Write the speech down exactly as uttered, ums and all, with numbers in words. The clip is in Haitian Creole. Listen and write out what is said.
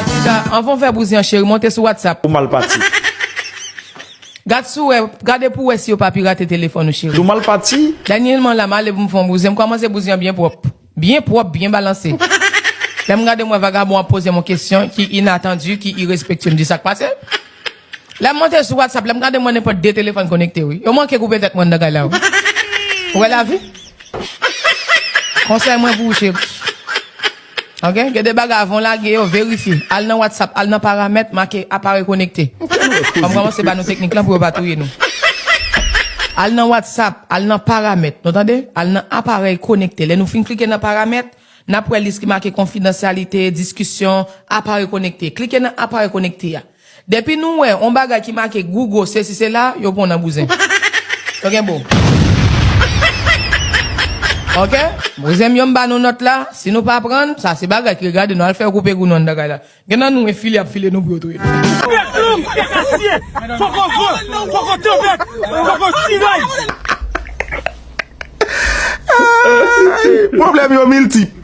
Sa, anvan w fè bouzen an, cheri, monte sou WhatsApp. Ou mal pati. Gad si w wè, gade pou w wè si yo pa pirate telefòn ou, cheri. Ou mal pati. Dènyèman la, m ale pou m fè yon bouzen, m kòmanse bouzen an byen pwòp. Byen pwòp, byen balanse. Lè m gade, m wè vagabon ap poze m yon kesyon ki inatandi, ki irespektye, m di sa k pase. Lè m monte sou WhatsApp, lè m gade, m wè nenpòt de telefòn konekte, wi. Yo manke koupe tèt mwen anndan kay la, wi. Ou wè lavi? Konsèy mwen pou ou, cheri. Ok? Gen de bagay, avan w lage yo, verifye. Al nan WhatsApp, al nan paramèt, make aparèy konekte. Ban m kòmanse ba nou teknik lan pou yo pa touye nou. Al nan WhatsApp, al nan paramèt, nou tande? Al nan aparèy konekte. Lè nou fin klike nan paramèt, n ap wè lis ki make konfidansyalite, diskisyon, aparèy konekte. Klike nan aparèy konekte a. Depi nou wè yon bagay ki make Google, sesi, sela, yo pran w nan bouzen. Yo gen bo. Ok? Bouzen m yo, m ba nou nòt la. Si nou pa prann, sa se bagay ki regade nou. Al fè yo koupe gou nou anndan kay la. Gen nan nou, e file ap file nou pou yo touye nou. Pèt long, pèt asye, koko van, koko tanpèt, koko siray. Pwoblèm yo miltip.